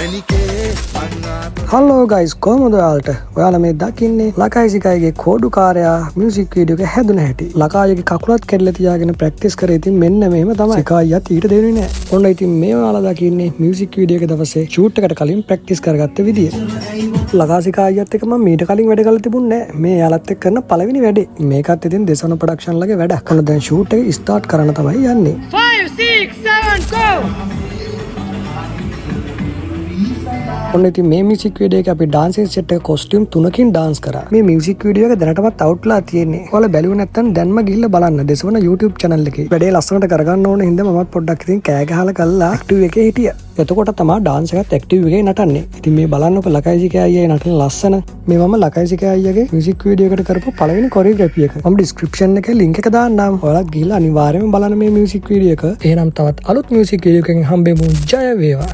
මැණිකේ මං ආත. Hello guys, කොහොමද ඔයාලට? ඔයාලා මේ දකින්නේ ලකයිසිකයිගේ කෝඩුකාරයා මියුසික් වීඩියෝ එක හැදුන හැටි. ලකායිගේ කකුලත් කැඩලා තියාගෙන ප්‍රැක්ටිස් කරේ. ඉතින් මෙන්න මෙහෙම තමයි. සිකායියත් ඊට දෙන්නේ නෑ. ඔන්න ඉතින් මේ ඔයාලා දකින්නේ මියුසික් වීඩියෝ එක දවසේ ෂූට් එකට කලින් ප්‍රැක්ටිස් කරගත්ත විදිය. ලකාසිකායියත් එක්ක මම මීට කලින් වැඩ කරලා තිබුණේ නෑ. මේ එයාලත් එක්ක කරන පළවෙනි වැඩේ. මේකත් ඉතින් දෙසවන ප්‍රොඩක්ෂන් ලගේ වැඩක්. ඔන්න දැන් ෂූට් එක ස්ටාර්ට් කරන්න තමයි යන්නේ. 5, 6, 7, go! ඔන්න ඉතින් මේ මියුසික් වීඩියෝ එක අපි ඩාන්සින් සෙට් එක කොස්ටියුම් තුනකින් ඩාන්ස් කරා. මේ මියුසික් වීඩියෝ එක දැනටමත් අවුට් වෙලා තියෙන්නේ. ඔයාලා බැලුවේ නැත්නම් දැන්ම ගිහිල්ලා බලන්න දෙසවන YouTube channel එකේ. වැඩේ ලස්සනට කරගන්න ඕන හින්දා මමත් පොඩ්ඩක් ඉතින් කෑ ගහලා කළා ඇක්ටිව් එකේ හිටියා. එතකොට තමා ඩාන්ස් එකත් ඇක්ටිව් එකේ නටන්නේ. ඉතින් මේ බලන්නකො ලකයිසික අයියා නටන ලස්සන. මේ මම ලකයිසික අයියාගේ මියුසික් වීඩියෝ එකට කරපු පළවෙනි කොරියෝග්‍රැෆි එක. මම ඩිස්ක්‍රිප්ෂන් එකේ ලින්ක් එක දාන්නම්. ඔයාලත් ගිහිල්ලා අනිවාර්යයෙන්ම බලන්න මේ මියුසික් වීඩියෝ එක. එහෙනම් තවත් අලුත් මියුසික් වීඩියෝ එකකින් හම්බෙමු. ජය වේවා.